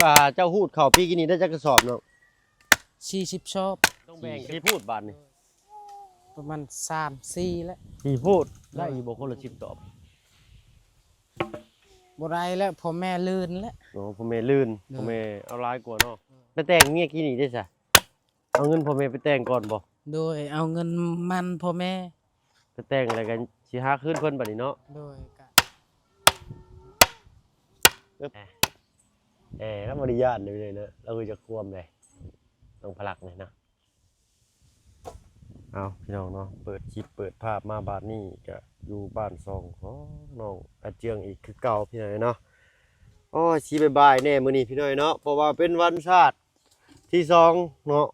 ອ່າ ເຈົ້າຮູດເຂົ້າປີກີ້ນີ້ໄດ້ຈັກກະສອບນ້ອງ? ສີ່ສິບສອບ. ຕ້ອງແບ່ງກັນຮູດບາດນີ້ ປະມານສາມສີ່ແຫຼະ. ສີ່ພູດ ໄດ້ຢູ່ບໍ່ຄົນລະສິບຕອບ? ບໍ່ໄດ້ແລ້ວ ພໍ່ແມ່ລື່ນແຫຼະ. ໂອ້ ພໍ່ແມ່ລື່ນ. ໂດຍ. ພໍ່ແມ່ເອົາຫຼາຍກວ່າເນາະ. ໂດຍ. ໄປແຕ່ງເມຍກີ້ນີ້ໄດ້ຊະ? ເອົາເງິນພໍ່ແມ່ໄປແຕ່ງກ່ອນບໍ່? ໂດຍ ເອົາເງິນໝັ້ນພໍ່ແມ່ໄປແຕ່ງ ແລ້ວກໍຊິຫາຄືນເພິ່ນບາດນີ້ເນາະ. ໂດຍ. ກະ ເອີ ລາວບໍ່ໄດ້ຢ້ານເດ້ເນາະ ລາວຮູ້ຈັກຄວາມເດ້ ນ້ອງພະລັກນີ້ນະ. ເອົາ ພີ່ນ້ອງເນາະ ເປີດຄລິບເປີດພາບມາບາດນີ້ກະຢູ່ບ້ານຊ່ອງຂອງນ້ອງອາເຈືອງອີກຄືເກົ່າ ພີ່ນ້ອງເນາະ. ໂອ້ຍ ຊິບາຍບາຍແດ່ມື້ນີ້ ພີ່ນ້ອງເນາະ ເພາະວ່າເປັນວັນຊາດທີສອງເນາະ.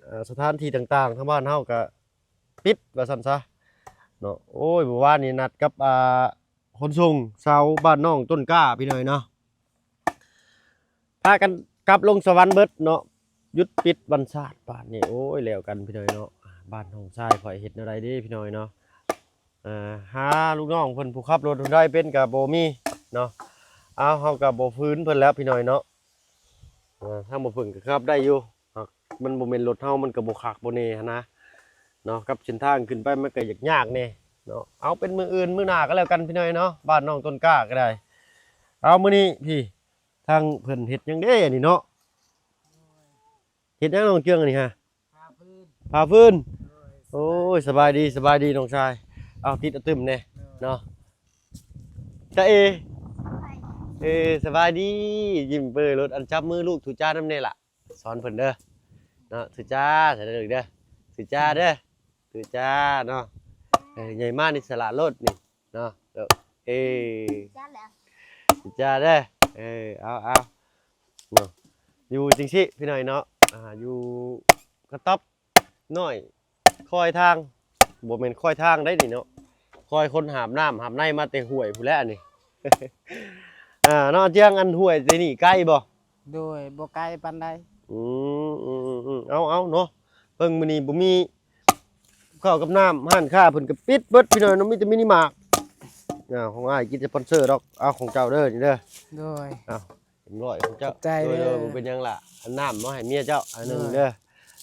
ເອີ ສະຖານທີ່ຕ່າງໆ ທາງບ້ານເຮົາກະປິດວ່າຊັ້ນຊະເນາະ. ໂອ້ຍ ມື້ວານນີ້ນັດກັບ ອ່າ ຂົນສົ່ງຊາວບ້ານໜອງຕົ້ນກ້າ ພີ່ນ້ອງເນາະ ພາກັນກັບລົງສະຫວັນເບິດເນາະ. ຢຸດປິດວັນຊາດບາດນີ້ ໂອ້ຍ ແລ້ວກັນ ພີ່ນ້ອງເນາະ. ບ້ານນ້ອງຊາຍຂ້ອຍເຮັດແນວໃດເດ້ ພີ່ນ້ອງເນາະ. ເອີ ຫາລູກນ້ອງເພິ່ນຜູ້ຂັບລົດໃດເປັນກະບໍ່ມີເນາະ. ເອົາ ເຮົາກະບໍ່ຝືນເພິ່ນແລ້ວ ພີ່ນ້ອງເນາະ. ເອີ ທາງບໍ່ເພິ່ນກໍຂັບໄດ້ຢູ່ ຫາກມັນບໍ່ແມ່ນລົດເຮົາ ມັນກໍບໍ່ຄັກບໍ່ແນ່ຫັ້ນນະເນາະ. ກັບເສັ້ນທາງຂຶ້ນໄປມັນກໍຍາກໆແນ່ເນາະ. ເອົາ ເປັນມື້ອື່ນມື້ໜ້າກໍແລ້ວກັນ ພີ່ນ້ອງເນາະ ບ້ານນ້ອງຕົ້ນກ້າກໍໄດ້. ເອົາ ມື້ນີ້ພີ້ ທາງເພິ່ນເຮັດຫຍັງເດ້ອັນນີ້ເນາະ? ເຮັດຫຍັງນ້ອງເຈືອງອັນນີ້ຮະ? ຜ່າຟືນ ຜ່າຟືນ. ໂດຍ. ໂອ້ຍ ສະບາຍດີ ສະບາຍດີນ້ອງຊາຍ. ເອົາ ຕິດເອົາຕຶມແນ່ ໂດຍ ເນາະ. ຈາເອ ເອີ ສະບາຍດີ ຍິ້ມເປີໂລດ. ອັນ ຈັບມືລູກ ຖືຈານຳແນ່ລະ ສອນເພິ່ນເດີເນາະ. ຖືຈາ ສະເດີເດີ ຖືຈາເດີ ຖືຈາເນາະ. ເອີ ໃຫຍ່ມານີ້ສະຫຼາດໂລດນີ້ເນາະ. ເອີ ຈາແລ້ວ ຈາເດີ. ເອີ ເອົາ ເອົາເນາະ ຢູ່ຈັ່ງຊີ້ ພີ່ນ້ອງເນາະ. ອ່າ ຢູ່ກະຕັບ ນ້ອຍ ຄອຍທາງ ບໍ່ແມ່ນຄອຍທາງໄດ໋ນີ້ເນາະ ຄອຍຄົນຫາບນ້ຳຫາບໃນມາແຕ່ຫ້ວຍພຸ້ນແຫຼະອັນນີ້. ອ່າ ເນາະ ຈຽງ ອັນຫ້ວຍແຕ່ນີ້ໄກບໍ່? ໂດຍ ບໍ່ໄກປານໃດ. ອືມ ອືມ ອືມ ເອົາ ເອົາເນາະ ເບິ່ງມື້ນີ້ບໍ່ມີເຂົ້າກັບນ້ຳ ຮ້ານຄ້າເພິ່ນກໍປິດເບິດ ພີ່ນ້ອງເນາະ ມີແຕ່ມິນິມາດ. ອ່າ ຂອງອ້າຍກິນສະປອນເຊີດອກ ເອົາຂອງເຈົ້າເດີນີ້ເດີ. ໂດຍ. ເອົາ ເອັມຮ້ອຍຂອງເຈົ້າ. ຂອບໃຈເດີ. ໂດຍ ບໍ່ເປັນຫຍັງລະ ອັນນ້ຳມາໃຫ້ເມຍເຈົ້າອັນໜຶ່ງເດີ. ໂດຍ.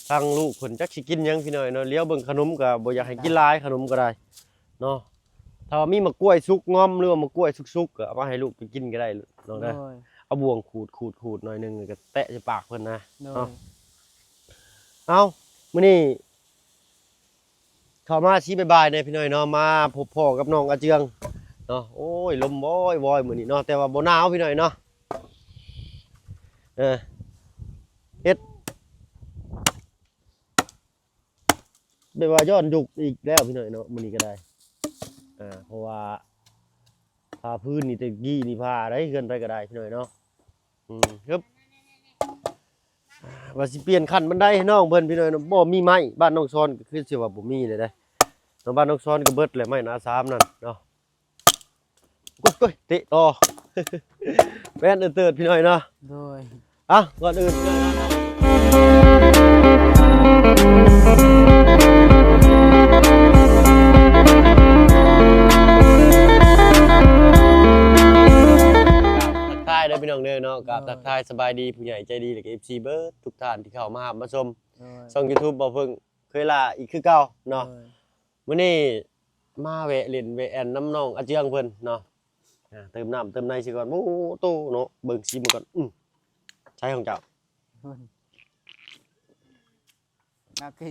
ທາງລູກເພິ່ນຈັກຊິກິນຫຍັງ ພີ່ນ້ອງເນາະ ຫຼຽວເບິ່ງຂະໜົມກໍບໍ່ຢາກໃຫ້ກິນຫຼາຍ ຂະໜົມກໍໄດ້ເນາະ. ຖ້າວ່າມີໝາກກ້ວຍສຸກງອມ ຫຼືວ່າໝາກກ້ວຍສຸກໆ ກໍເອົາມາໃຫ້ລູກໄປກິນກໍໄດ້ນ້ອງເດີ. ໂດຍ. ເອົາບ່ວງຂູດໆໆໜ້ອຍໜຶ່ງ ແລ້ວກໍແຕະໃສ່ປາກເພິ່ນນະ. ໂດຍ. ເນາະ ເອົາ ມື້ນີ້ ເຂົ້າມາຊິບາຍບາຍແດ່ພີ່ນ້ອງເນາະ ມາພົບພໍ້ກັບນ້ອງອາເຈືອງເນາະ. ໂອ້ຍ ລົມວອຍໆມື້ນີ້ເນາະ ແຕ່ວ່າບໍ່ໜາວພີ່ນ້ອງເນາະ. ເອີ ເຮັດແບບວ່າຍ້ອນຍຸກອີກແລ້ວພີ່ນ້ອງເນາະ ມື້ນີ້ກໍໄດ້. ເອີ ເພາະວ່າຜ້າພື້ນນີ້ແຕ່ກີ້ນີ້ຜ້າໃດ ເຮືອນໃຜກໍໄດ້ພີ່ນ້ອງເນາະ. ອືມ ຮຶບ ວ່າຊິປ່ຽນຂັ້ນບັນໄດໃຫ້ນ້ອງເພິ່ນພີ່ນ້ອງເນາະ ບໍ່ມີໄມ້ ບ້ານນ້ອງຊອນກໍຄືຊິວ່າບໍ່ມີເລີຍເດ້ເນາະ. ບ້ານນ້ອງຊອນກໍເບິດແລ້ວໄມ້ໜ້າສາມນັ້ນເນາະ. ໂອ້ຍ ເຕະຕໍ່ ແວ່ນເອີເຕີດພີ່ນ້ອງເນາະ. ໂດຍ. ອ່ະ ກ່ອນອື່ນ ທັກທາຍເດີພີ່ນ້ອງເດີເນາະ ກາບ ໂດຍ ທັກທາຍສະບາຍດີຜູ້ໃຫຍ່ໃຈດີ ແລະກໍເອັຟຊີເບິດທຸກທ່ານທີ່ເຂົ້າມາຮັບມາຊົມ ໂດຍ ຊ່ອງຢູທູບ ເບົາເພິ່ງເຄີຍລາ ອີກຄືເກົ່າເນາະ. ໂດຍ. ມື້ນີ້ມາແວະຫຼິ້ນແວະແອ່ນນຳນ້ອງອາເຈືອງເພິ່ນເນາະ. ອ່າ ເຕີມນ້ຳເຕີມໃນຊິກ່ອນ. ໂອ້ໂຕເນາະ ເບິ່ງຊີມກ່ອນ. ອື ໃຊ້ຂອງເຈົ້າ. ໂອ້ຍ ນັກເກ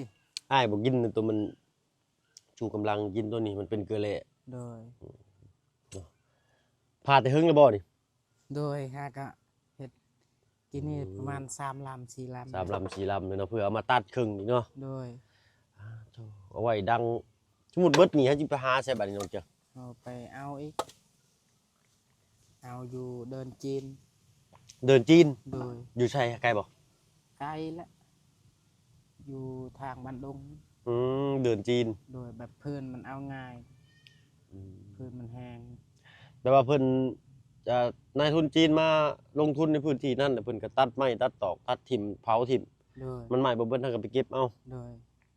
ອ້າຍບໍ່ກິນໂຕມັນ ຊູກຳລັງກິນໂຕນີ້ ມັນເປັນເກືອແຮ່. ໂດຍ. ຜ່າແຕ່ເຫິງແລ້ວບໍ່ນີ້? ໂດຍ ຫາກະເຮັດ ກິນນີ້ ອືມ ປະມານສາມລຳ ສີ່ລຳ ສາມລຳ ສີ່ລຳເລີຍເນາະ ເພື່ອເອົາມາຕັດເຄິ່ງນີ້ເນາະ. ໂດຍ. ອ່າ ໂທ້ ເອົາໄວ້ດັງ ສົມມຸດເບິດນີ້ ເຮົາຊິໄປຫາໃສບາດນີ້ນ້ອງເຈົ້າ? ເອົາໄປເອົາອີກ ເອົາຢູ່ເດີ່ນຈີນ. ເດີ່ນຈີນ? ໂດຍ. ຢູ່ໃສ ໄກບໍ່? ໄກແຫຼະ ຢູ່ທາງບ້ານດົງ. ອືມ ເດີ່ນຈີນ. ໂດຍ ແບບພື້ນມັນເອົາງ່າຍ. ອືມ ພື້ນມັນແຮງ ແບບວ່າເພິ່ນ ເອີ ນາຍທຶນຈີນມາລົງທຶນໃນພື້ນທີ່ນັ້ນ ແລ້ວເພິ່ນກໍຕັດໄມ້ຕັດຕອກ ຕັດຖິ້ມ ເຜົາຖິ້ມ. ໂດຍ. ມັນໄໝ້ບໍ່ເບິດ ເຮົາກໍໄປເກັບເອົາ. ໂດຍ.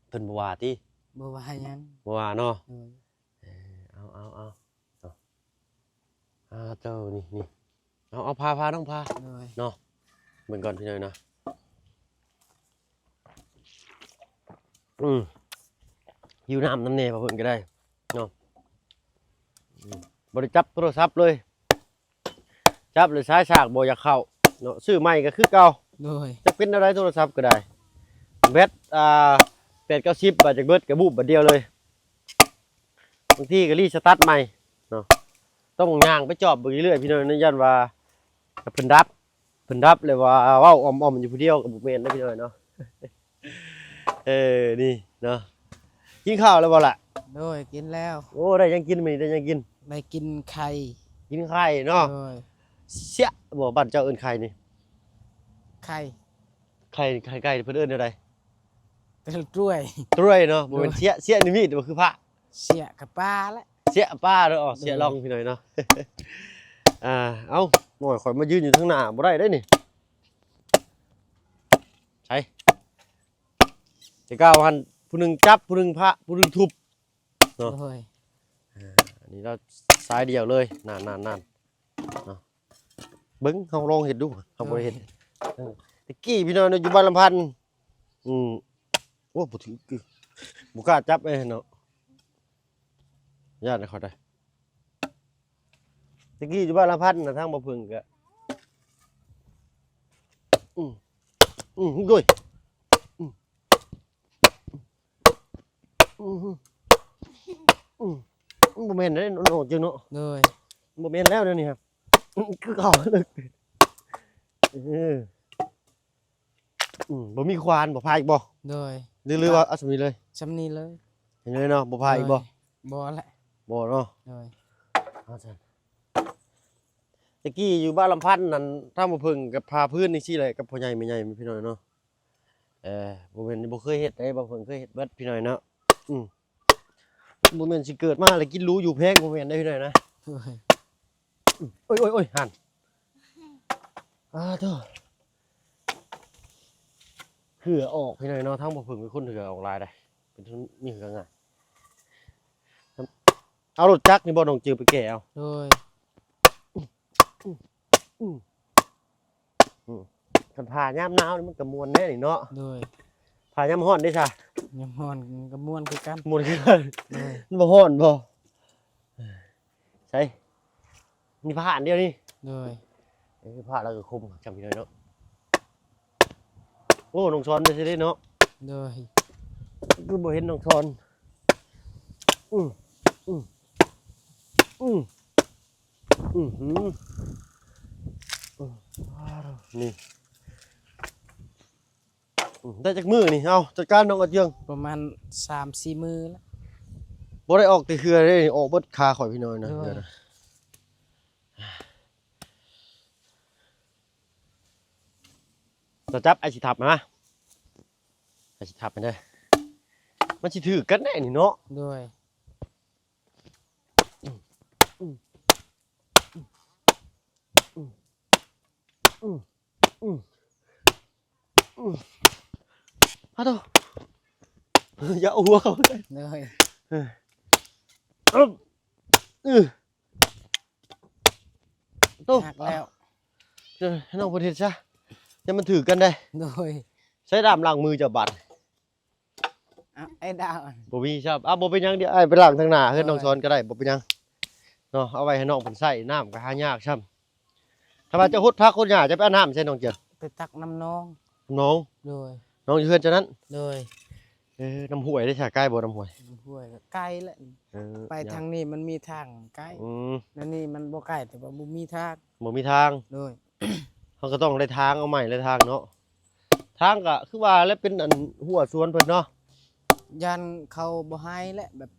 ເພິ່ນບໍ່ວ່າຕິ? ບໍ່ວ່າຫຍັງ. ບໍ່ວ່າເນາະ. ໂດຍ. ເອີ ເອົາ ເອົາ ເອົາ ເອົາ ເອົາ ເຈົ້າ ນີ້ ນີ້ ເອົາ ເອົາ ພາ ພາ ນ້ອງພາ. ໂດຍ. ເນາະ. ເບິ່ງກ່ອນພີ່ນ້ອງເນາະ. ອືມ ຫິວນ້ຳນຳແດ່ ບ່າວເພິ່ນກໍໄດ້ເນາະ. ອືມ ບໍ່ໄດ້ຈັບໂທລະສັບເລີຍ ຈັບແລ້ວສາຍສາກບໍ່ຢາກເຂົ້າເນາະ. ຊື້ໃໝ່ກໍຄືເກົ່າ ໂດຍ ຈັກເປັນແນວໃດ ໂທລະສັບກໍໄດ້ ແບັດ ອ່າ ແປດເກົ້າສິບບາດ ຢາກເບິດກໍບູບບາດດຽວເລີຍ. ບາງທີກໍຣີສະຕາດໃໝ່ເນາະ ຕ້ອງຍ່າງໄປຈອບເບິ່ງເລື້ອຍໆ ພີ່ນ້ອງເນາະ ຢ້ານວ່າເພິ່ນດັບ ເພິ່ນດັບແລ້ວວ່າເວົ້າອອມໆຢູ່ຜູ້ດຽວກໍບໍ່ແມ່ນເດ້ພີ່ນ້ອງເນາະ. ເອີ ນີ້ເນາະ ກິນເຂົ້າແລ້ວບໍ່ລະ? ໂດຍ ກິນແລ້ວ. ໂອ້ ໄດ້ຫຍັງກິນມື້ນີ້ ໄດ້ຫຍັງກິນ? ໄດ້ກິນໄຂ່ ກິນໄຂ່ເນາະ. ໂດຍ ເຊຍ ບໍ່ ບ້ານເຈົ້າເອີ້ນໄຂ່ນີ້? ໄຂ່ ໄຂ່ ໄຂ່ໄກ່ເພິ່ນເອີ້ນແນວໃດ? ຕຣວຍ ຕຣວຍເນາະ ບໍ່ແມ່ນ ໂດຍ ເຊຍ ເຊຍນີ້ມີດບໍ່ ຄືພະ ເຊຍກະປາແຫຼະ ເຊຍປາເນາະ. ເຊຍລອງ ໂດຍ ພີ່ນ້ອງເນາະ. ອ່າ ເອົ້າ ໂອ້ຍ ຂ້ອຍມາຢືນຢູ່ທາງໜ້າບໍ່ໄດ້ເດ້ນີ້ ໃສ ແຕ່ເກົ່າຫັ້ນ ຜູ້ໜຶ່ງຈັບ ຜູ້ໜຶ່ງພະ ຜູ້ໜຶ່ງທຸບເນາະ. ໂດຍ ອ່າ ອັນນີ້ລາວສາຍດຽວເລີຍ ນັ້ນໆໆ ເນາະ. ເບິ່ງ ເຮົາລອງເຮັດດູ ເຮົາບໍ່ໄດ້ເຮັດ. ໂດຍ ເອີ ແຕ່ກີ້ພີ່ນ້ອງເນາະ ຢູ່ບ້ານລຳພັນ ອືມ ໂອ້ ບໍ່ຖືກ ບໍ່ກ້າຈັບເດ້ເນາະ ຢ້ານເຂົາໄດ໋. ແຕ່ກີ້ຢູ່ບ້ານລຳພັນນະ ທາງບໍ່ເພິ່ງກະ ອືມ ອືມ ໂດຍ ອືມ ອືມ ອືມ ບໍ່ແມ່ນເດ້ນ້ອງເຈົ້າເນາະ. ໂດຍ ບໍ່ແມ່ນແລ້ວດຽວນີ້ ຄືເກົ່າ ເອີ ອືມ ບໍ່ມີຂວານບໍ່ ພາອີກບໍ່? ໂດຍ ຫຼື ຫຼືວ່າເອົາສ່ຳນີ້ເລີຍ? ສ່ຳນີ້ເລີຍ ເຫັນເລີຍເນາະ ບໍ່ພາອີກບໍ່? ໂດຍ ບໍ່ແຫຼະ ບໍ່ເນາະ. ໂດຍ ເອົາຊັ້ນ ແຕ່ກີ້ຢູ່ບ້ານລຳພັນນັ້ນ ທາງບໍ່ເພິ່ງກັບພາພື້ນຈັ່ງຊີ້ແຫຼະ ກັບພໍ່ໃຫຍ່ແມ່ໃຫຍ່ ພີ່ນ້ອງເນາະ. ເອີ ບໍ່ແມ່ນບໍ່ເຄີຍເຮັດເດ້ ບໍ່ເພິ່ງເຄີຍເຮັດເບິດ ພີ່ນ້ອງເນາະ. ອືມ ບໍ່ແມ່ນຊິເກີດມາແລ້ວກິນຫຼູຢູ່ແພງ ບໍ່ແມ່ນເດ້ ພີ່ນ້ອງນະ. ໂອ້ຍ ໂອ້ຍ ໂອ້ຍ ຫັ້ນ ອ້າໂທ້ ເຫື່ອອອກ ພີ່ນ້ອງເນາະ. ທາງບໍ່ເພິ່ງເປັນຄົນເຫື່ອອອກຫຼາຍໃດ໋ ເປັນຄົນມີເຫື່ອງ່າຍ. ເອົາລົດຈັກນີ້ບໍ່ ນ້ອງເຈີໄປແກ່ເອົາ? ໂດຍ ອືມ ອືມ ອືມ ຄັນຜ່າຍາມໜາວນີ້ມັນກໍມ່ວນແດ່ນີ້ເນາະ. ໂດຍ ຜ່າຍາມຮ້ອນເດ້ຊະ? ຍາມຮ້ອນກໍມ່ວນຄືກັນ ມ່ວນຄືກັນ. ໂດຍ ມັນບໍ່ຮ້ອນບໍ່? ໃສ ມີຜ້າອັນດຽວນີ້. ໂດຍ ເອີ ຜ້າລາວກໍຄົມຄັກ ພີ່ນ້ອງເນາະ. ໂອ້ ນ້ອງຊອນໄປໃສເດ້ເນາະ. ໂດຍ ຄືບໍ່ເຫັນນ້ອງຊອນ. ອືມ ອືມ ອືມ ອືມ ອືມ ນີ້ ອືມ ໄດ້ຈັກມື້ນີ້? ເອົາ ຈັດການນ້ອງອາເຈືອງ. ປະມານສາມສີ່ມື້ແລ້ວ ບໍ່ໄດ້ອອກແຕ່ເທື່ອເດ້ ອອກເບິດຂາຂ້ອຍ ພີ່ນ້ອງນະ. ໂດຍ ເທື່ອນະ ລະຈັບ ອ້າຍຊິທັບນະ ອ້າຍຊິທັບໃຫ້ເດີ. ມັນຊິຖືກກັນແດ່ນີ້ເນາະ. ໂດຍ ອືມ ອືມ ອືມ ອືມ ອືມ ອາໂທ້ ຢ່າເອົາຫົວເຂົ້າ. ໂດຍ ເອີ ອຶບ ອື ໂຕ ຫັກແລ້ວ. ເອີ ໃຫ້ນ້ອງເພິ່ນເຮັດຊະ ຢ່າມັນຖືກກັນເດ້. ໂດຍ ໃຊ້ດ້າມລ້າງມືເຈົ້າບາດ. ອ້າວ ໄອ້ດາວ ບໍ່ມີຊ້ຳ. ອ້າວ ບໍ່ເປັນຫຍັງ ດຽວອ້າຍໄປລ້າງທາງໜ້າເຮືອນນ້ອງຊອນກໍໄດ້ ບໍ່ເປັນຫຍັງເນາະ. ເອົາໄວ້ໃຫ້ນ້ອງເພິ່ນໃຊ້ ນ້ຳກໍຫາຍາກຊ້ຳ. ຖ້າວ່າເຈົ້າຫົດຜັກຫົດຫຍ້າ ເຈົ້າໄປເອົານ້ຳໃສ່ ນ້ອງເຈີ? ໄປຕັກນ້ຳໜອງ. ນ້ຳໜອງ? ໂດຍ ໜອງຢູ່ເຮືອນເຈົ້ານັ້ນ? ໂດຍ ເອີ ນ້ຳຫ້ວຍເດ້ຊະ ໃກ້ບໍ່ນ້ຳຫ້ວຍ? ນ້ຳຫ້ວຍກໍໄກແຫຼະ. ເອີ ໄປທາງນີ້ມັນມີທາງໄກ. ອືມ ແນວນີ້ມັນບໍ່ໄກ ແຕ່ວ່າບໍ່ມີທາງ. ບໍ່ມີທາງ. ໂດຍ ເຮົາກໍຕ້ອງໄດ້ທາງ ເອົາໄມ້ໄດ້ທາງເນາະ. ທາງກໍຄືວ່າແຫຼະ ເປັນອັນຮົ້ວສວນເພິ່ນເນາະ. ຢ້ານເຂົາບໍ່ໃຫ້ແຫຼະ ແບບ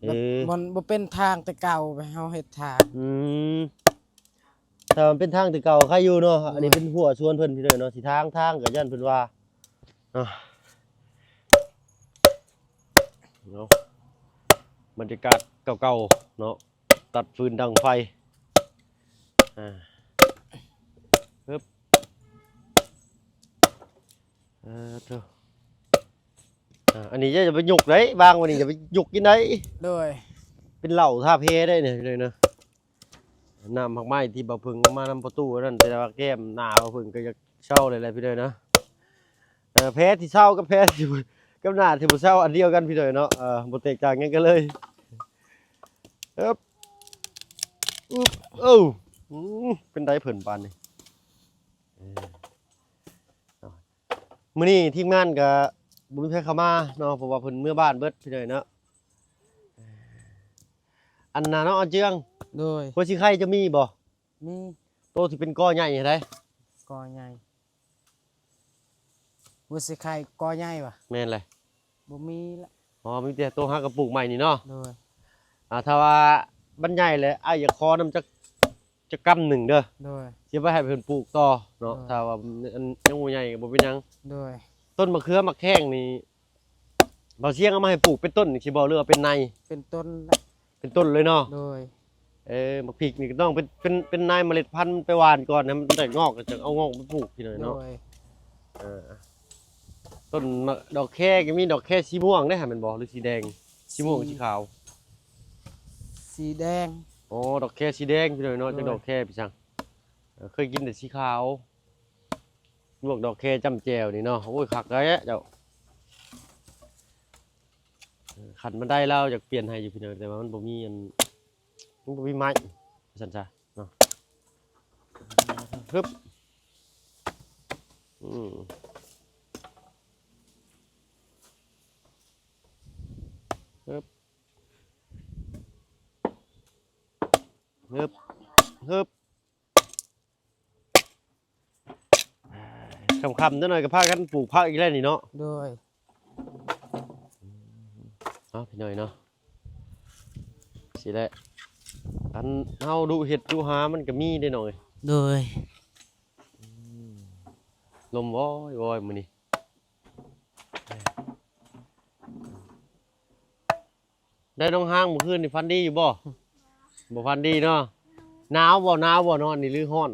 ເອີ ແບບມັນບໍ່ເປັນທາງແຕ່ເກົ່າ ແບບເຮົາເຮັດທາງ. ອືມ ຖ້າມັນເປັນທາງແຕ່ເກົ່າໃຄຢູ່ເນາະ. ໂດຍ ອັນນີ້ເປັນຮົ້ວສວນເພິ່ນ ພີ່ນ້ອງເນາະ ຊິທາງ ທາງກໍຢ້ານເພິ່ນວ່າ ເນາະ ເນາະ ບັນຍາກາດເກົ່າໆເນາະ ຕັດຟືນດັງໄຟ. ອ່າ ຮຶບ ເອີ ໂທ້ ອ່າ ອັນນີ້ຢ່າໄປຍົກໄດ໋ ວາງໄວ້ນີ້ຢ່າໄປຍົກກິນໄດ໋. ໂດຍ ເປັນເຫຼົ້າທ່າແພໄດ໋ນີ້ ເນາະ. ນ້ຳໝາກໄມ້ທີ່ບ່າວເຜິ້ງເອົາມານຳປະຕູນັ້ນ ແຕ່ວ່າແກ້ມໜ້າບ່າວເຜິ້ງກໍຢາກເຊົາແລ້ວແຫຼະພີ່ນ້ອງເນາະ. ເອີ ແຜທີ່ເຊົາກັບແຜທີ່ ກັບໜ້າທີ່ບໍ່ເຊົາອັນດຽວກັນພີ່ນ້ອງເນາະ. ເອີ ບໍ່ແຕກຕ່າງຫຍັງກັນເລີຍ. ເອີບ ອຶບ ເອີ ອືມ ເປັນໃດເພິ່ນບາດນີ້? ເອີ ມື້ນີ້ທີມງານກໍບໍ່ມີໃຜເຂົ້າມາເນາະ ເພາະວ່າເພິ່ນເມືອບ້ານເບິດພີ່ນ້ອງເນາະ. ອັນນ່າເນາະ ອາເຈືອງ ໂດຍ ຫົວສີໄຄຈະມີບໍ່? ມີ ໂຕທີ່ເປັນກໍໃຫຍ່ຫັ້ນໃດ? ກໍໃຫຍ່ ບໍ່ຊິຂາຍກໍໃຫຍ່ຫວາ? ແມ່ນແຫຼະ ບໍ່ມີລະ ອໍ ມີແຕ່ໂຕຫາກະປູກໃໝ່ນີ້ເນາະ. ໂດຍ ອ່າ ຖ້າວ່າມັນໃຫຍ່ແລ້ວ ອ້າຍຢາກຂໍນຳຈັກ ຈັກກຳໜຶ່ງເດີ ໂດຍ ຊິໄວ້ໃຫ້ເພິ່ນປູກຕໍ່ເນາະ. ໂດຍ ຖ້າວ່າມັນ ອັນ ຍັງບໍ່ໃຫຍ່ກໍບໍ່ເປັນຫຍັງ. ໂດຍ ຕົ້ນມະເຂືອໝາກແຂ້ງນີ້ ບ່າວຊຽງເອົາມາໃຫ້ປູກເປັນຕົ້ນນີ້ຊິບໍ່ ຫຼືວ່າເປັນໃນ? ເປັນຕົ້ນລະ ເປັນຕົ້ນເລີຍເນາະ. ໂດຍ ເອີ ໝາກພິກນີ້ກໍຕ້ອງເປັນ ເປັນ ເປັນນາຍເມລັດພັນໄປຫວ່ານກ່ອນ ໃຫ້ມັນໄດ້ງອກ ກໍຈະເອົາງອກມາປູກພີ່ນ້ອງເນາະ. ໂດຍ ເອີ ຕົ້ນດອກແຄກໍມີດອກແຄສີມ່ວງເດ້ ແມ່ນບໍ່ ຫຼືສີແດງ? ສີມ່ວງ ສີ ສີຂາວ? ສີແດງ. ອໍ ດອກແຄສີແດງພີ່ນ້ອງເນາະ. ໂດຍ ຈັກດອກແຄໄປສັ່ງ ເອີ ເຄີຍກິນແຕ່ສີຂາວ. ລວກດອກແຄຈ້ຳແຈ່ວນີ້ເນາະ ໂອ້ຍ ຄັກແທ້ເຈົ້າ. ເອີ ຄັນມັນໄດ້ລາວຢາກປ່ຽນໃຫ້ຢູ່ພີ່ນ້ອງ ແຕ່ວ່າມັນບໍ່ມີອັນ ມັນບໍ່ມີໄມ້ ວ່າຊັ້ນຊະເນາະ. ຮຶບ ອືມ ຮຶບ ຮຶບ ຮຶບ. ຄ່ຳໆຈັກໜ້ອຍກໍພາກັນປູກຜັກອີກແລ້ວນີ້ເນາະ. ໂດຍ ເອົາພີ່ນ້ອງເນາະ ຊີ້ແຫຼະ ອັນເຮົາດຸເຮັດດຸຫາມັນກໍມີເດ້ນ້ອງເອີຍ. ໂດຍ ອືມ ລົມວອຍໆມື້ນີ້. ໄດ້ນ້ອງຮ້າງ ມື້ຄືນນີ້ຝັນດີຢູ່ບໍ່? ບໍ່ຝັນດີເນາະ. ໜາວບໍ່ ໜາວບໍ່ນອນນີ້ ຫຼືຮ້ອນ?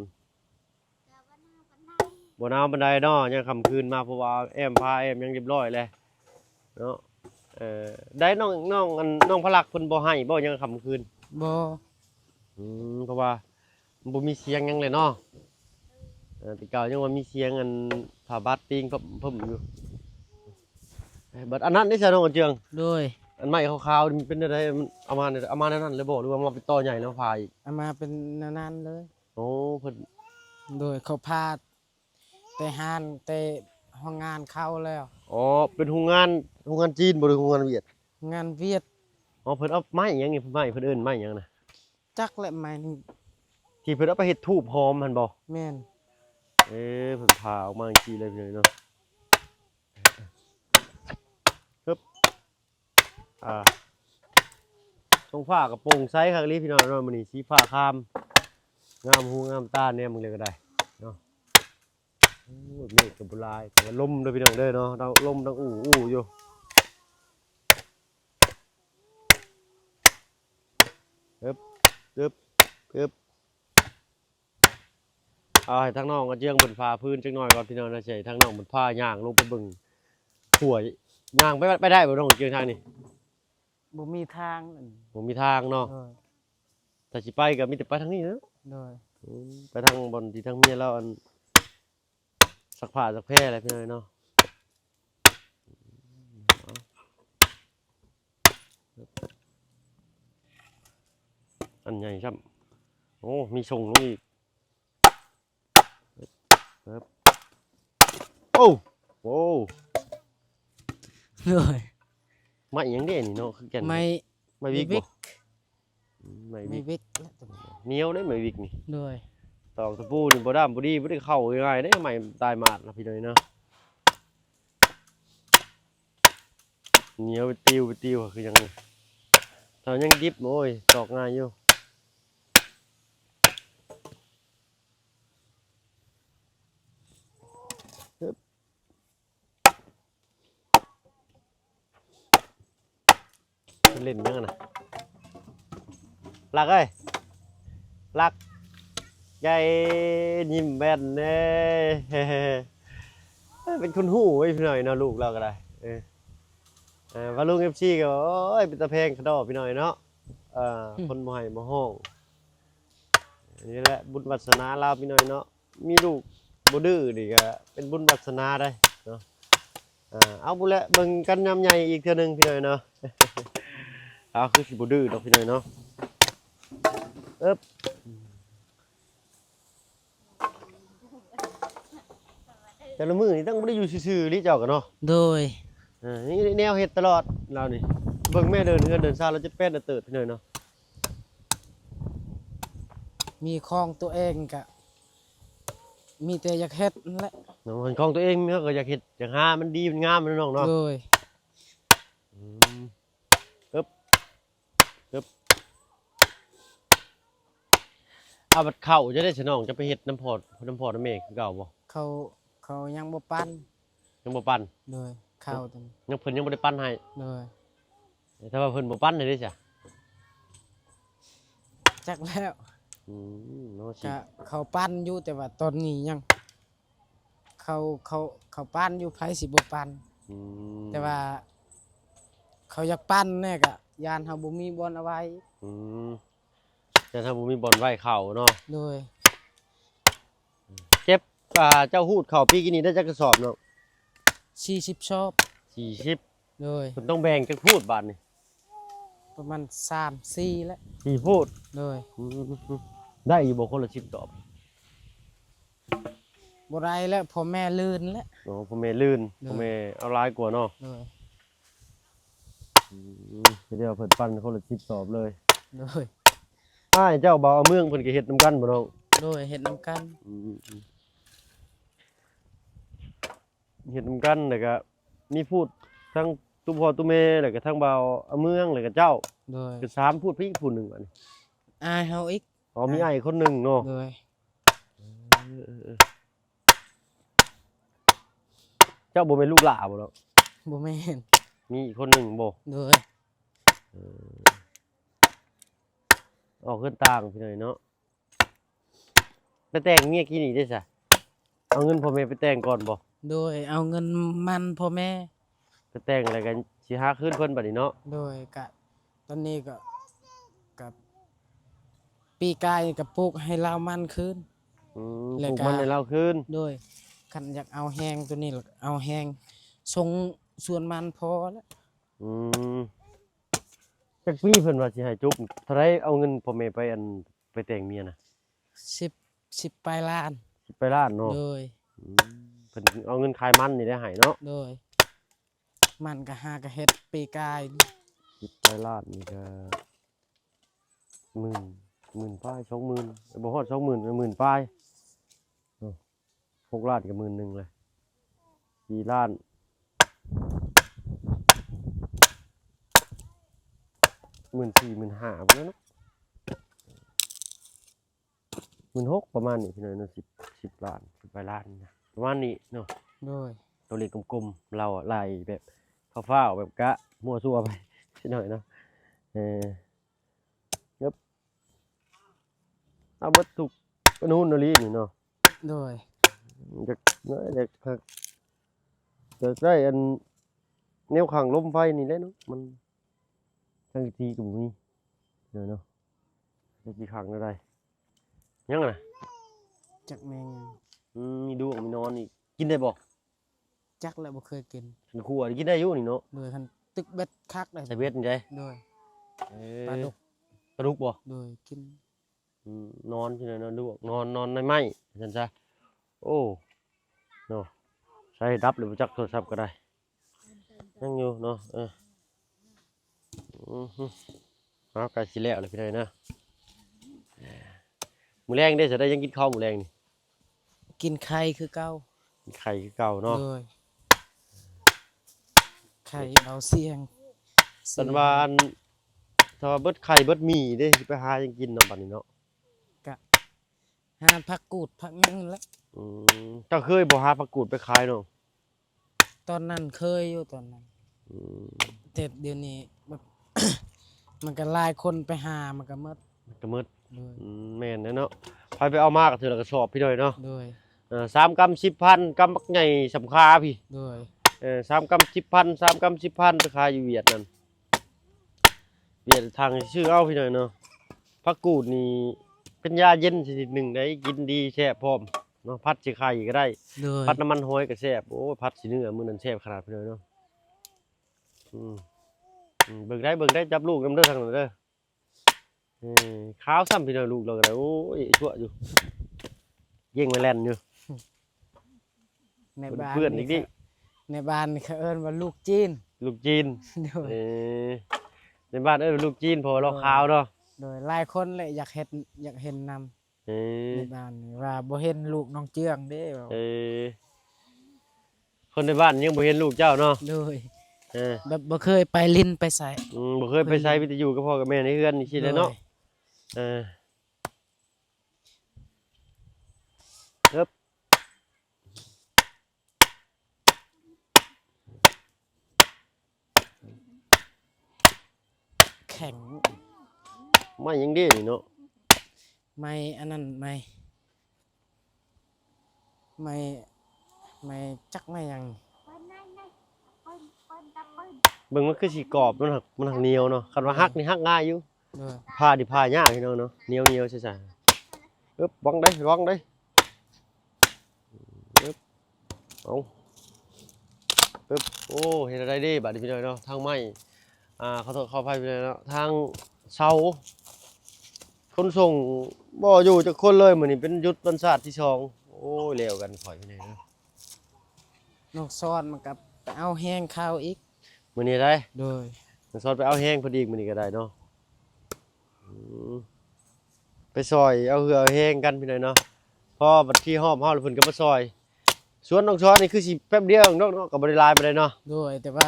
ບໍ່ໜາວປານໃດເນາະ ຍາມຄ່ຳຄືນມາ ເພາະວ່າແອ້ມຜ້າແອ້ມຫຍັງຮຽບຮ້ອຍແລ້ວເນາະ. ເອີ ໄດ້ນ້ອງ ນ້ອງ ອັນ ນ້ອງພະລັກເພິ່ນບໍ່ໄຫ້ບໍ່ ຍາມຄ່ຳຄືນ? ບໍ່. ອືມ ເພາະວ່າ ມັນບໍ່ມີສຽງຫຍັງເລີຍເນາະ. ເອີ ແຕ່ເກົ່າຍັງວ່າມີສຽງອັນຝາບາດຕີງເພີ່ມຢູ່. ບັດອັນນັ້ນເດ້ຊະນ້ອງເຈືອງ? ໂດຍ ອັນໄມ້ຂາວໆນີ້ມັນເປັນແນວໃດ? ມັນເອົາມາ ເອົາມາແນວນັ້ນເລີຍບໍ່ ຫຼືວ່າມາເປັນຕໍ່ໃຫຍ່ແລ້ວຜ່າອີກ? ເອົາມາເປັນແນວນັ້ນເລີຍ. ໂອ້ ເພິ່ນ ໂດຍ ເຂົາຜ່າແຕ່ຮ້ານ ແຕ່ໂຮງງານເຂົາແລ້ວ. ອໍ ເປັນໂຮງງານ ໂຮງງານຈີນບໍ່ ຫຼືໂຮງງານຫວຽດ? ໂຮງງານຫວຽດ. ອໍ ເພິ່ນເອົາໄມ້ຫຍັງນີ້ ໄມ້ ເພິ່ນເອີ້ນໄມ້ຫຍັງນະ? ຈັກແຫຼະ ໄມ້ນີ້ ທີ່ເພິ່ນເອົາໄປເຮັດທູບຫອມຫັ້ນບໍ່? ແມ່ນ. ເອີ ເພິ່ນຜ່າອອກມາຈັ່ງຊີ້ເລີຍພີ່ນ້ອງເນາະ. ຮຶບ ອ່າ ທ້ອງຟ້າກໍໂປ່ງໃສຄັກອີ່ຫຼີພີ່ນ້ອງເນາະ ມື້ນີ້ສີຟ້າຄາມ ງາມຫູງາມຕາ ແນມເບິ່ງເລີຍກໍໄດ້ເນາະ. ໂອ້ຍ ເມກກໍບໍ່ຫຼາຍ ແຕ່ວ່າລົມເດີພີ່ນ້ອງເດີເນາະ ທັງລົມທັງອູ່ອູ່ຢູ່. ເອີບ ເອີບ ເອີບ ເອົາໃຫ້ທາງນ້ອງອາເຈືອງເພິ່ນຝາພື້ນຈັກໜ້ອຍກ່ອນພີ່ນ້ອງນະ ຊິໃຫ້ທາງນ້ອງເພິ່ນພາຍ່າງລົງໄປເບິ່ງຂົວ ຍ່າງໄປ ໄປໄດ້ບໍ່ນ້ອງອາເຈືອງທາງນີ້? ບໍ່ມີທາງ ບໍ່ມີທາງເນາະ. ໂດຍ ຖ້າຊິໄປກໍມີແຕ່ໄປທາງນີ້ເນາະ. ໂດຍ ອືມ ໄປທາງບ່ອນທີ່ທາງເມຍລາວອັນ ຊັກຜ້າຊັກແພແຫຼະພີ່ນ້ອງເນາະ. ອັນໃຫຍ່ຊ້ຳ ໂອ້ ມີສົ່ງລົງອີກ. ໂອ້ ໂອ້ ໂດຍ ໄມ້ຫຍັງເດ້ນີ້ເນາະ ຄືແກ່ນ ໄມ້ ໄມ້ວິກບໍ່? ໄມ້ວິກ ໄມ້ວິກ ໜຽວເດ້ໄມ້ວິກນີ້. ໂດຍ ຕອກຕະປູນີ້ບໍ່ດ້າມບໍ່ດີ ບໍ່ໄດ້ເຂົ້າງ່າຍເດ້ ໄມ້ຕາຍໝາດລະພີ່ນ້ອງເນາະ. ໜຽວໄປຕິວໄປຕິວ ຄືຫຍັງນີ້ ຖ້າຍັງດິບ ໂອ້ຍ ຕອກງ່າຍຢູ່. ເພິ່ນຫຼິ້ນຫຍັງຫັ້ນນະ? ລັກເອີຍ ລັກ ໃຫຍ່ຍິ້ມແວ່ນເດ້ ເປັນຄົນຮູ້ເວີຍພີ່ນ້ອງເນາະ ລູກລາວກໍໄດ້. ເອີ ເອີ ວ່າລຸງເອັຟຊີກໍ ໂອ້ຍ ເປັນຕາແພງຂະດໍພີ່ນ້ອງເນາະ. ເອີ ອືມ ຄົນບໍ່ໄຫ້ບໍ່ຮ້ອງ. ນີ້ແຫຼະບຸນວາສະໜາລາວພີ່ນ້ອງເນາະ ມີລູກບໍ່ດື້ນີ້ກະເປັນບຸນວາສະໜາໄດ໋ເນາະ. ອ່າ ເອົາພຸ້ນແຫຼະ ເບິ່ງກັນຍາມໃຫຍ່ອີກເທື່ອໜຶ່ງພີ່ນ້ອງເນາະ. ເອົາ ຄືຊິບໍ່ດື້ດອກພີ່ນ້ອງເນາະ. ເອີບ ແຕ່ລະມື້ນີ້ຕ້ອງບໍ່ໄດ້ຢູ່ຊື່ໆ ເລີຍເຈົ້າກະເນາະ. ໂດຍ ເອີ ນີ້ແນວເຮັດຕະຫຼອດລາວນີ້. ເບິ່ງແມ່ເດີນເຮືອນເດີນຊານລາວຈະແປນເຕີດພີ່ນ້ອງເນາະ. ມີຂອງຕົວເອງກະ ມີແຕ່ຢາກເຮັດຫັ້ນແຫຼະເນາະ. ເປັນຂອງຕົວເອງເຮົາກະຢາກເຮັດ ຢາກຫາມັນດີມັນງາມເນາະນ້ອງເນາະ. ໂດຍ ອືມ ເອີບ ເອີບ ເອົາ ບັດເຂົ້າຈະໄດ້ສະນ້ອງ ຈະໄປເຮັດນຳພໍ່ ນຳພໍ່ນຳແມ່ຄືເກົ່າບໍ່? ເຂົ້າ ເຂົ້າຍັງບໍ່ປັນ ຍັງບໍ່ປັນ. ໂດຍ ເຂົ້າ ຍັງ ເພິ່ນຍັງບໍ່ໄດ້ປັນໃຫ້. ໂດຍ ແຕ່ວ່າເພິ່ນບໍ່ປັນໃຫ້ເດ້ຊະ? ຈັກແລ້ວ. ອືມ ເນາະ ກະເຂົາປັນຢູ່ ແຕ່ວ່າຕອນນີ້ຍັງ ເຂົາ ເຂົາ ເຂົາປັນຢູ່ ໃຜຊິບໍ່ປັນ. ອືມ ແຕ່ວ່າເຂົາຢາກປັນແດ່ ກະຢ້ານເຮົາບໍ່ມີບ່ອນເອົາໄວ້. ອືມ ແຕ່ຖ້າບໍ່ມີບ່ອນໄວ້ເຂົ້າເນາະ. ໂດຍ ເຈັບ ອ່າ ເຈົ້າຮູດເຂົ້າປີກີ້ນີ້ໄດ້ຈັກກະສອບນ້ອງ? ສີ່ສິບສອບ. ສີ່ສິບ. ໂດຍ ເພິ່ນຕ້ອງແບ່ງຈັກພູດບາດນີ້? ປະມານສາມສີ່ແຫຼະ. ສີ່ພູດ. ໂດຍ ອືມ ໄດ້ຢູ່ບໍ່ຄົນລະສິບສອບ? ບໍ່ໄດ້ແລ້ວ ພໍ່ແມ່ລື່ນແຫຼະ. ອໍ ພໍ່ແມ່ລື່ນ. ໂດຍ ພໍ່ແມ່ເອົາຫຼາຍກວ່າເນາະ. ໂດຍ ອືມ ຄືໄດ້ວ່າເພິ່ນປັນຄົນລະສິບສອບເລີຍ. ໂດຍ ອ້າຍເຈົ້າບ່າວອາເມືອງເພິ່ນກະເຮັດນຳກັນບໍ່ນ້ອງ? ໂດຍ ເຮັດນຳກັນ. ອືມ ເຮັດນຳກັນ ແລ້ວກະມີພູດທັງຕູ້ພໍ່ຕູ້ແມ່ ແລ້ວກະທັງບ່າວອາເມືອງ ແລ້ວກະເຈົ້າ. ໂດຍ ກະສາມພູດ ໄປອີກພູດໜຶ່ງບາດນີ້ ອ້າຍເຮົາອີກ. ອໍ ມີອ້າຍຄົນໜຶ່ງເນາະ. ໂດຍ ເອີ ເອີ ເອີ ເຈົ້າບໍ່ແມ່ນລູກຫຼ້າບໍ່ເນາະ? ບໍ່ແມ່ນ. ມີອີກຄົນໜຶ່ງບໍ່? ໂດຍ ເອີ ອອກເຮືອນຕ່າງພີ່ນ້ອງເນາະ. ໄປແຕ່ງເມຍກີ້ນີ້ເດ້ຊະ ເອົາເງິນພໍ່ແມ່ໄປແຕ່ງກ່ອນບໍ່? ໂດຍ ເອົາເງິນໝັ້ນພໍ່ແມ່ ໄປແຕ່ງແລ້ວກະຊິຫາຄືນເພິ່ນບາດນີ້ເນາະ. ໂດຍ ກະຕອນນີ້ກະ ກະປີກາຍກະປູກໃຫ້ລາວໝັ້ນຄືນ. ອືມ ແລ້ວກະປູກມັນໃຫ້ລາວຄືນ. ໂດຍ ຄັນຢາກເອົາແຮງໂຕນີ້ລະເອົາແຮງ ສົ່ງສວນມັນພໍລະ. ອືມ ຈັກປີເພິ່ນວ່າຊິໃຫ້ຈົບ ເທົ່າໃດເອົາເງິນພໍ່ແມ່ໄປ ອັນ ໄປແຕ່ງເມຍນະ? ສິບ ສິບປາຍລ້ານ. ສິບປາຍລ້ານເນາະ. ໂດຍ ອືມ ເພິ່ນເອົາເງິນຂາຍມັນນີ້ໄດ້ໃຫ້ເນາະ. ໂດຍ ມັນກະຫາກະເຮັດປີກາຍນີ້. ສິບປາຍລ້ານນີ້ກະ ໝື່ນ ໝື່ນປາຍ ສອງໝື່ນ ບໍ່ຮອດສອງໝື່ນ ໝື່ນປາຍເນາະ. ຫົກລ້ານກະໝື່ນໜຶ່ງແຫຼະ ສີ່ລ້ານ ໝື່ນສີ່ ໝື່ນຫ້າພຸ້ນແຫຼະເນາະ ໝື່ນຫົກ ປະມານນີ້ພີ່ນ້ອງເນາະ. ສິບ ສິບລ້ານ ສິບປາຍລ້ານນະ ປະມານນີ້ເນາະ. ໂດຍ ຕົວເລກກົມໆ ເລົ່າໄລ່ແບບຟ້າວໆ ແບບກະມົ້ວຊົ່ວໄປ ພີ່ນ້ອງເນາະ. ເອີ ເອີບ ເອົາເບິດທຸກອະນຸນະລີນີ້ເນາະ. ໂດຍ ຢາກ ຢາກ ຢາກໄດ້ອັນ ແນວຂັງລົມໄຟນີ້ແຫຼະເນາະ ມັນທາງທີ່ກະບໍ່ມີເນາະ ຈັກຊິຂັງແນວໃດ. ຫຍັງຫັ້ນນະ? ຈັກແມ່ນຫຍັງ. ອືມ ມີດ້ວງມີໜອນອີກ ກິນໄດ້ບໍ່? ຈັກແຫຼະ ບໍ່ເຄີຍກິນ. ຄັນຂົ້ວນີ້ກິນໄດ້ຢູ່ນີ້ເນາະ. ໂດຍ ຄັນຕຶກເບັດຄັກໄດ໋ ໃສ່ເບັດນີ້ໄດ໋. ໂດຍ ເອີ ປາດຸກ ປາດຸກບໍ່? ໂດຍ ກິນ. ອືມ ນອນຢູ່ໃນ ນອນຢູ່ ນອນ ນອນໃນໄມ້ວ່າຊັ້ນຊະ. ໂອ້ ເນາະ ໃຊ້ດັບແລ້ວບໍ່ຈັກໂທລະສັບກະໄດ້ ຍັງຢູ່ເນາະ. ເອີ ອືຮຶ ເອົາ ໃກ້ຊິແລ້ວແລ້ວພີ່ນ້ອງເນາະ. ມື້ແລງເດ້ ຈະໄດ້ຫຍັງກິນເຂົ້າມື້ແລງນີ້? ກິນໄຂ່ຄືເກົ່າ. ກິນໄຂ່ຄືເກົ່າເນາະ. ໂດຍ ໄຂ່ເບົາສ່ຽງ ຄັນວ່າ ອັນ ຖ້າວ່າເບິດໄຂ່ເບິດໝີ່ເດ້ ຊິໄປຫາຫຍັງກິນເນາະ ບາດນີ້ເນາະ? ກະຫາຜັກກູດຜັກຫຍັງແຫຼະ. ອືມ ເຈົ້າເຄີຍບໍ່ຫາຜັກກູດໄປຂາຍເນາະ? ຕອນນັ້ນເຄີຍຢູ່ຕອນນັ້ນ. ອືມ ແຕ່ດຽວນີ້ແບບ ມັນກະຫຼາຍຄົນໄປຫາ ມັນກະໝົດ ມັນກະໝົດ. ໂດຍ ອືມ ແມ່ນແຫຼະເນາະ ໃຜໄປເອົາມາກະເທື່ອລະກະສອບພີ່ນ້ອງເນາະ. ໂດຍ ເອີ ສາມກຳສິບພັນ ກຳບັກໃຫຍ່ສຳຄາພີ້. ໂດຍ ເອີ ສາມກຳສິບພັນ ສາມກຳສິບພັນ ໄປຂາຍຢູ່ຫວຽດນັ້ນ ຫວຽດທາງຊື້ເອົາພີ່ນ້ອງເນາະ. ຜັກກູດນີ້ ເປັນຢາເຢັນຊະນິດໜຶ່ງໄດ໋ ກິນດີແຊບພ້ອມເນາະ ຜັດຊິໄຂ່ກໍໄດ້ ໂດຍ ຜັດນ້ຳມັນຫອຍກໍແຊບ. ໂອ້ຍ ຜັດຊິເນື້ອມື້ນັ້ນແຊບຂະໜາດພີ່ນ້ອງເນາະ. ອືມ ອືມ ເບິ່ງໄດ້ ເບິ່ງໄດ້ ຈັບລູກນຳເດີ ທາງນັ້ນເດີ. ເອີ ຂາວຊ້ຳພີ່ນ້ອງ ລູກລາວກໍໄດ້. ໂອ້ຍ ຊົ່ວຢູ່ ເກັ່ງໄວ້ແລ່ນຢູ່. ໃນບ້ານເພື່ອນອີກນີ້ ໃນບ້ານນີ້ເຂົາເອີ້ນວ່າລູກຈີນ ລູກຈີນ ໂດຍ ເອີ ໃນບ້ານເອີ້ນວ່າລູກຈີນ ເພາະວ່າລາວຂາວເນາະ ໂດຍ ຫຼາຍຄົນແຫຼະຢາກເຮັດ ຢາກເຫັນນຳ ເອີ ໃນບ້ານນີ້ວ່າບໍ່ເຫັນລູກນ້ອງເຈືອງເດ້ ເອີ ຄົນໃນບ້ານຍັງບໍ່ເຫັນລູກເຈົ້າເນາະ ໂດຍ ເອີ ແບບບໍ່ເຄີຍໄປຫຼິ້ນໄປໃສ ອືມ ບໍ່ເຄີຍໄປໃສ ເຄີຍ ມີແຕ່ຢູ່ກັບພໍ່ກັບແມ່ໃນເຮືອນນີ້ຊີ້ແຫຼະເນາະ ໂດຍ ເອີ ເອີບ ແຂງ ໄມ້ຫຍັງເດນີ້ເນາະ ໄມ້ອັນນັ້ນ ໄມ້ ໄມ້ ໄມ້ຈັກໄມ້ຫຍັງ ເບິ່ງມັນຄືຊິກອບ ມັນຫັກ ມັນຫັກໜຽວເນາະ ຄັນວ່າຫັກນີ້ຫັກງ່າຍຢູ່ ໂດຍ ຜ່ານີ້ຜ່າຍາກພີ່ນ້ອງເນາະ ໜຽວໆ ໃສໆ ເອີບ ວັງເດ້ ວັງເດ້ ເອີບ ເອົາ ເອີບ ໂອ້ ເຮັດແນວໃດເດບາດນີ້ພີ່ນ້ອງເນາະ ທາງໄມ້ ອ່າ ຂໍໂທດຂໍອະໄພພີ່ນ້ອງເນາະ ທາງເສົາ ຂົນສົ່ງບໍ່ຢູ່ຈັກຄົນເລີຍ ມື້ນີ້ເປັນຢຸດວັນຊາດທີສອງ ໂອ້ຍ ແລ້ວກັນຂ້ອຍພີ່ນ້ອງເນາະ ນ້ອງສອນມັນກໍໄປເອົາແຮງເຂົາອີກ ມື້ນີ້ໄດ໋ ໂດຍ ນ້ອງສອນໄປເອົາແຮງເພິ່ນອີກມື້ນີ້ກໍໄດ້ເນາະ ອືມ ໄປຊ່ອຍເອົາເຫື່ອເອົາແຮງກັນພີ່ນ້ອງເນາະ ພໍບັດທີຮອບເຮົາແລ້ວເພິ່ນກໍມາຊ່ອຍ ສວນນ້ອງສອນນີ້ຄືຊິແປັບດຽວເອງເນາະ ກໍບໍ່ໄດ້ຫຼາຍປານໃດເນາະ ໂດຍ ແຕ່ວ່າ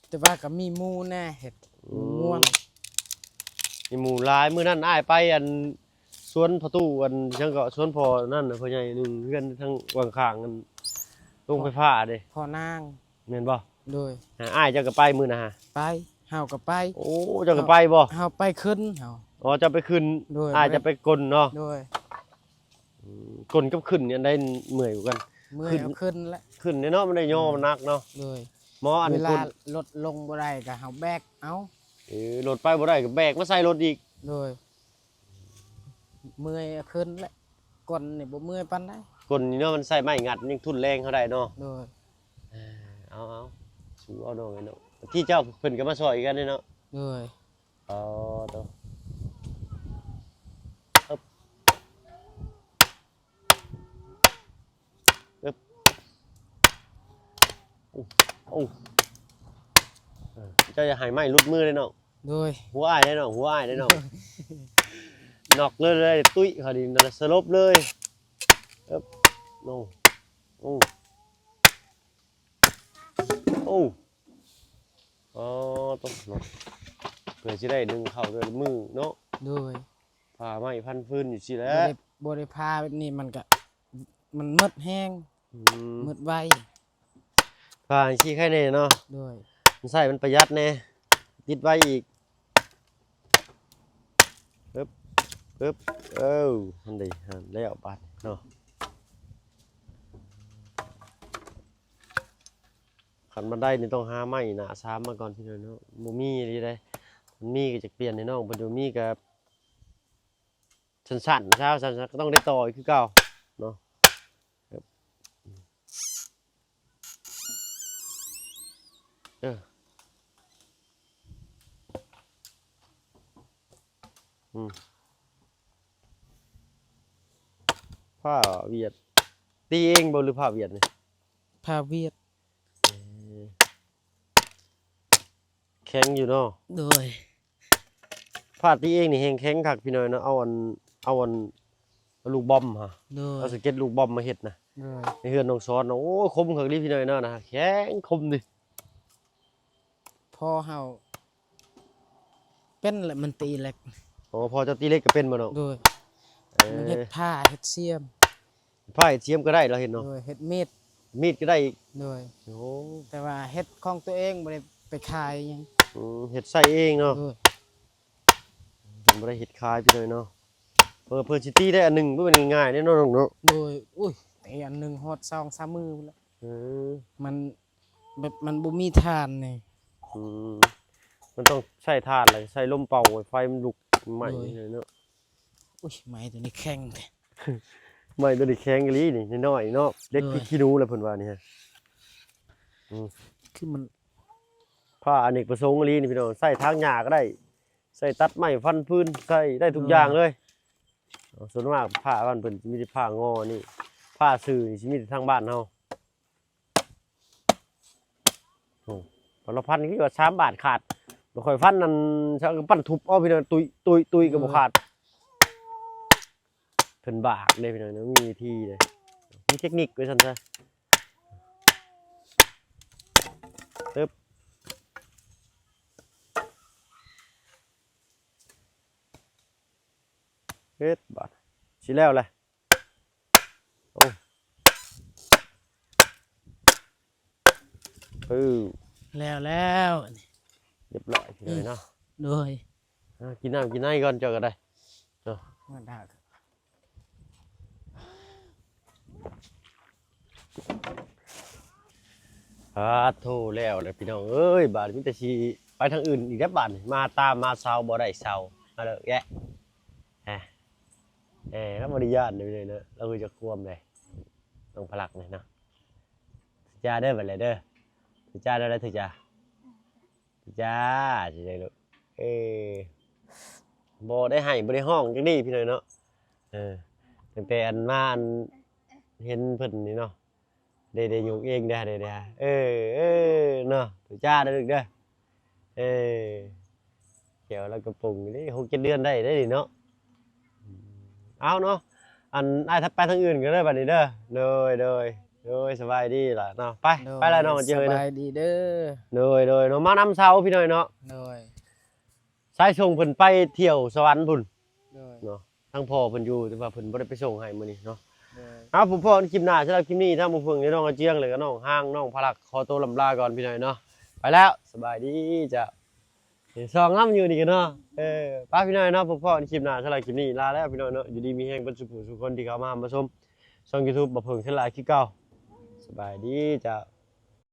ແຕ່ວ່າກໍມີໝູ່ແດ່ເຮັດ ອືມ ມ່ວນ ມີໝູ່ຫຼາຍ ມື້ນັ້ນອ້າຍໄປອັນສວນພໍ່ຕູ້ ອັນຫຍັງເກາະ ສວນພໍ່ນັ້ນນະ ພໍ່ໃຫຍ່ໜຶ່ງ ເຮືອນທາງຂ້າງໆ ອັນໂຮງໄຟຟ້າເດ້ ພໍ່ນາງ ແມ່ນບໍ່? ໂດຍ ອ່າ ອ້າຍເຈົ້າກໍໄປມື້ນະຫະ? ໄປ ເຮົາກໍໄປ. ໂອ້ ເຈົ້າກໍໄປບໍ່? ເຮົາໄປຂຶ້ນ ເຮົາ ອໍ ເຈົ້າໄປຂຶ້ນ ໂດຍ ອ້າຍເຈົ້າໄປກົນເນາະ? ໂດຍ ອືມ ກົນກັບຂຶ້ນນີ້ອັນໃດເມື່ອຍກວ່າກັນ? ເມື່ອຍເອົາຂຶ້ນແຫຼະ ຂຶ້ນແຫຼະເນາະ ມັນໄດ້ຍໍໜັກເນາະ. ໂດຍ ໝໍອັນ ເວລາລົດລົງບໍ່ໄດ້ກໍເຮົາແບກເອົາ. ເອີ ລົດໄປບໍ່ໄດ້ກໍແບກມາໃສ່ລົດອີກ. ໂດຍ ເມື່ອຍຂຶ້ນແຫຼະ ກົ້ນນີ້ບໍ່ເມື່ອຍປານໃດ. ກົ້ນນີ້ເນາະ ມັນໃຊ້ໄມ້ງັດ ຍັງທຸນແຮງເຮົາໄດ້ເນາະ. ໂດຍ ເອີ ເອົາໆ ສູ້ເອົານ້ອງເອີຍເນາະ. ທີ່ເຈົ້າເພິ່ນກໍມາຊ່ອຍກັນເດ້ເນາະ. ໂດຍ ອໍ ໂຕ ອຶບ ອຶບ ໂອ້ ໂອ້ ເອີ ເຈົ້າຢ່າໃຫ້ໄມ້ຫຼຸດມືເດ້ນ້ອງ. ໂດຍ ຫົວອ້າຍເດ້ນ້ອງ ຫົວອ້າຍເດ້ນ້ອງ. ນອກເລີຍ ຕຸ້ຍເຂົານີ້ສະຫຼົບເລີຍ. ເອີບ ໂອ້ ໂອ້ ໂອ້ ອໍ ໂຕເນາະ ເພື່ອຊິໄດ້ໜຶ້ງເຂົ້າແຕ່ລະມື້ເນາະ. ໂດຍ ຜ່າໄມ້ພັນຟືນຢູ່ຊີ້ແຫຼະ. ບໍ່ໄດ້ ບໍ່ໄດ້ຜ່າແບບນີ້ມັນກະ ມັນໝົດແຮງ ອືມ ໝົດໄວ. ຜ່າຈັ່ງຊີ້ໄຄແດ່ເນາະ. ໂດຍ ມັນໃຊ້ມັນປະຢັດແດ່ ຕິດໄວອີກ. ປຶບ ປຶບ ເອີ ຫັ້ນເດ ຫັ້ນແລ້ວບາດເນາະ. ຄັນມາໄດ້ນີ້ຕ້ອງຫາໄມ້ໜ້າສາມມາກ່ອນພີ່ນ້ອງເນາະ. ບໍ່ມີອີ່ຫຼີໃດ໋ ຄັນມີກໍຈະປ່ຽນໃຫ້ນ້ອງເພິ່ນຢູ່ ມີກໍ ສັ້ນໆ ຊາວສັ້ນໆ ກໍຕ້ອງໄດ້ຕໍ່ອີກຄືເກົ່າເນາະ. ເອີ ອືມ ຜ້າຫວຽດ ຕີເອງບໍ່ ຫຼືຜ້າຫວຽດນີ້? ຜ້າຫວຽດ. ເອີ ແຂງຢູ່ເນາະ. ໂດຍ ຜ້າຕີເອງນີ້ແຮງແຂງຄັກພີ່ນ້ອງເນາະ. ເອົາອັນ ເອົາອັນ ເອົາລູກບອມຫະ. ໂດຍ ເອົາສະເກັດລູກບອມມາເຮັດນະ. ໂດຍ ໃນເຮືອນນ້ອງສອນເນາະ. ໂອ້ຍ ຄົມຄັກເລີຍພີ່ນ້ອງເນາະ ນະ ແຂງຄົມນີ້. ພໍ່ເຮົາເປັນແຫຼະ ມັນຕີເຫຼັກ. ອໍ ພໍ່ເຈົ້າຕີເຫຼັກກໍເປັນບໍ່ນ້ອງ? ໂດຍ ເອີ ມັນເຮັດຜ້າເຮັດຊຽມ. ຜ້າເຮັດຊຽມກໍໄດ້ ລາວເຮັດເນາະ. ໂດຍ ເຮັດມີດ ມີດກໍໄດ້ອີກ. ໂດຍ ໂອ້ ແຕ່ວ່າເຮັດຂອງຕົວເອງ ບໍ່ໄດ້ໄປຂາຍຫຍັງ. ອືມ ເຮັດໃຊ້ເອງເນາະ. ໂດຍ ເພິ່ນບໍ່ໄດ້ເຮັດຂາຍພີ່ນ້ອງເນາະ. ເອີ ເພິ່ນຊິຕີໄດ້ອັນໜຶ່ງບໍ່ແມ່ນງ່າຍເດ້ເນາະນ້ອງເນາະ. ໂດຍ ອຸ້ຍ ຕີອັນໜຶ່ງຮອດສອງສາມມື້ພຸ້ນແຫຼະ. ເອີ ມັນ ແບບມັນບໍ່ມີຖ່ານນີ້. ອືມ ມັນຕ້ອງໃຊ້ຖ່ານ ແລ້ວໃຊ້ລົມເປົ່າໃຫ້ໄຟມັນລຸກໄໝ້. ໂດຍ ເນາະ. ໂອ້ຍ ໄມ້ຕົວນີ້ແຂງແທ້ ໄມ້ຕົວນີ້ແຂງອີ່ຫຼີນີ້ ນ້ອຍໆເນາະ ເຫຼັກ ໂດຍ ຂີ້ໜູແຫຼະເພິ່ນວ່ານີ້ຮະ ອືມ ຄືມັນ ຜ້າອະເນກປະສົງອີ່ຫຼີນີ້ພີ່ນ້ອງ ໃຊ້ຖາງຫຍ້າກໍໄດ້ ໃຊ້ຕັດໄມ້ຟັນຟືນ ໃຊ້ໄດ້ທຸກ ໂດຍ ຢ່າງເລີຍ. ສ່ວນມາກຜ້າບ້ານເພິ່ນຊິມີແຕ່ຜ້າງໍນີ້ ຜ້າຊື່ນີ້ຊິມີແຕ່ທາງບ້ານເຮົາ. ໂອ້ ປະລະພັນຄືວ່າສາມບາດຂາດ ບໍ່ຄ່ອຍຟັນນັ້ນ ຊະກະປັ້ນທຸບເອົາພີ່ນ້ອງ ຕຸຍ ຕຸຍ ຕຸຍກໍບໍ່ຂາດ. ເອີ ເພິ່ນບາກເດ້ພີ່ນ້ອງເນາະ ມີວິທີເດ້ ມີເຕັກນິກວ່າຊັ້ນຊະ. ຕຶບ ເຮັດບາດ ຊິແລ້ວແຫຼະ. ໂອ້ ປຶບ ແລ້ວແລ້ວ ອັນນີ້ ຮຽບຮ້ອຍພີ່ນ້ອງເນາະ. ໂດຍ ເອົາ ກິນນ້ຳກິນໃນກ່ອນເຈົ້າກໍໄດ້ເນາະ. ອາໂທ ແລ້ວແຫຼະພີ່ນ້ອງເອີຍ ບາດນີ້ມີແຕ່ຊິໄປທາງອື່ນອີກແລ້ວບາດນີ້ ມາຕາມມາເຊົາບໍ່ໄດ້ເຊົາ ມາເລີຍແຍະ ແຮ ແຮ ລາວບໍ່ໄດ້ຢ້ານເດ້ເນາະ ລາວຄືຈະຄວມເດ້ ນ້ອງພະລັກນີ້ເນາະ. ທຸຈ້າເດີ ບາດນີ້ເດີ ທຸຈ້າເດີ ທຸຈ້າ ທຸຈ້າ ຊິໄດ້ລູກ ເອີ ບໍ່ໄດ້ໄຫ້ບໍ່ໄດ້ຮ້ອງຈັກດີ້ພີ່ນ້ອງເນາະ. ເອີ ຕັ້ງແຕ່ອັນມາອັນເຫັນເພິ່ນນີ້ເນາະ ໄດ້ ໄດ້ຍົກເອງເດ້ ໄດ້ ໄດ້ ເອີ ເອີ ເນາະ ທຸຈ້າເດີລູກເດີ. ເອີ ແຂ້ວລາວກະປົງເດ້ ຫົກເຈັດເດືອນໄດ້ເດ້ນີ້ເນາະ. ເອົາເນາະ ອັນ ອ້າຍ ຖັດໄປທາງອື່ນກັນເດີບາດນີ້ເດີ. ໂດຍ ໂດຍ ໂດຍ ສະບາຍດີລະເນາະ ໄປ ໂດຍ ໄປລະເນາະ ເຈີເນາະ ສະບາຍດີເດີ. ໂດຍ ໂດຍເນາະ ມານຳເຊົາພີ່ນ້ອງເນາະ. ໂດຍ ສາຍສົ່ງເພິ່ນໄປທ່ຽວສະຫວັນພຸ້ນ. ໂດຍ ເນາະ ທາງພໍ່ເພິ່ນຢູ່ ແຕ່ວ່າເພິ່ນບໍ່ໄດ້ໄປສົ່ງໃຫ້ມື້ນີ້ເນາະ. ໂດຍ ເອົາ ພົບພໍ້ຄລິບໜ້າ ສຳລັບຄລິບນີ້ທາງໝູ່ເພິ່ງ ນ້ອງອາຈຽງ ແລະກະນ້ອງຮາງ ນ້ອງພະລັກ ຂໍໂຕລ່ຳລາກ່ອນພີ່ນ້ອງເນາະ. ໄປແລ້ວ ສະບາຍດີເຈົ້າ. ເຫັນຊ່ອງນຳຢູ່ນີ້ກະເນາະ. ເອີ ໄປພີ່ນ້ອງເນາະ ພົບພໍ້ຄລິບໜ້າ ສຳລັບຄລິບນີ້ລາແລ້ວພີ່ນ້ອງເນາະ. ຢູ່ດີມີແຮງເບິດສູ່ຜູ້ສູ່ຄົນທີ່ເຂົ້າມາຮັບມາຊົມຊ່ອງ YouTube ບ່າວເຜິ້ງ Channel ຄືເກົ່າ. ສະບາຍດີເຈົ້າ.